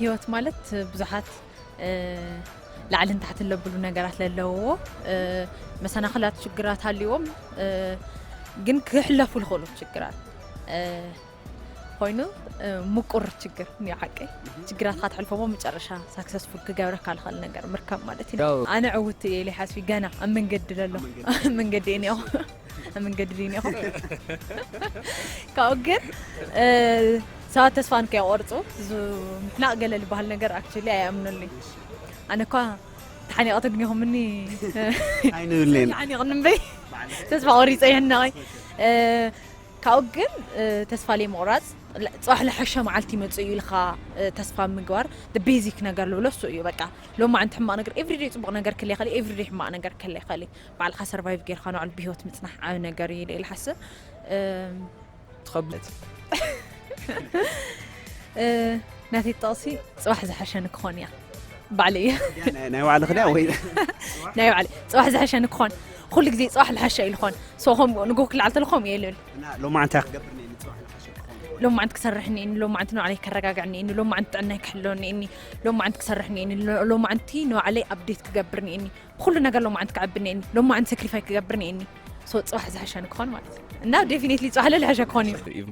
ህይወት ማለት ብዙሓት ላዕልን ታሕትን ለብሉ ነገራት ለለውዎ መሰናኽላት ሽግራት ሃልዎም ግን ክሕለፉ ዝኽእሉ ሽግራት ኮይኑ ምቁር ችግር እኒዮ ሓቀይ ችግራትካ ትሕልፎሞ መጨረሻ ሳክሰስፉል ክገብረካ ዝኽእል ነገር ምርካብ ማለት እዩ። ኣነ ዕውት እየ ኢለ ሓስቢ ገና ኣብ መንገዲ ዘሎ ኣብ መንገዲ እኒኦ ኣብ መንገዲ እኒኦ ካብኡ ግን ሰባት ተስፋ ንከይቆርፁ ምሕናቕ ገለ ዝበሃል ነገር ኣክቹሊ ኣይኣምነሉይ። ኣነ እኳ ተሓኒቐ ተግኒኹምኒ ኣይንብልን ተሓኒቕኒ እምበይ ተስፋ ቆሪፀ ይሕነቐይ ካብኡ ግን ተስፋ ለይ ምቑራፅ ፅባሕ ዝሐሸ መዓልቲ ይመፅእ እዩ ኢልካ ተስፋ ምግባር ቤዚክ ነገር ልብሎ እሱ እዩ በቃ ሎማዓንቲ ሕማቕ ነገር ኤቭሪደይ ፅቡቕ ነገር ክለ ይኽእል ኤቭሪደይ ሕማቕ ነገር ክለ ይኽእል ባዕልካ ሰርቫይቭ ጌርካ ንዕሉ ብሂወት ምፅናሕ ዓብ ነገር እዩ ኢለ ሓስብ ትኸብለት ናተይ ጠቕሲ ፅባሕ ዝሐሸ ንክኾን እያ ባዕለይ ናይ ባዕልኽ ድያ ወይ ናይ ባዕለይ ፅባሕ ዝሐሸ ንክኾን ኩሉ ግዜ ፅባሕ ዝሐሸ ኢልኾን ሶ ከም ንጎ ክልዓል ተለኾም እየ ልብል ሎማዓንቲ ክገብር ነኒ ፅባሕ ዝሐሸ ክኸውን ሎማዓንቲ ክሰርሕ እኒአኒ ሎማዓንቲ ንባዕለይ ከረጋግዕ እኒአኒ ሎማዓንቲ ጥዕናይ ክሕሎ እኒአኒ ሎማዓንቲ ክሰርሕ እኒአኒ ሎማዓንቲ ንባዕለይ ኣፕዴት ክገብር እኒአኒ ኩሉ ነገር ሎማዓንቲ ክዕቢ እኒአኒ ሎማዓንቲ ሰክሪፋይ ክገብር እኒአኒ ሶ ፅባሕ ዝሐሸ ንክኾን ማለት እዩ እና ዴፊኒትሊ ፅባሕ ለልሐሸ ክኾን እዩ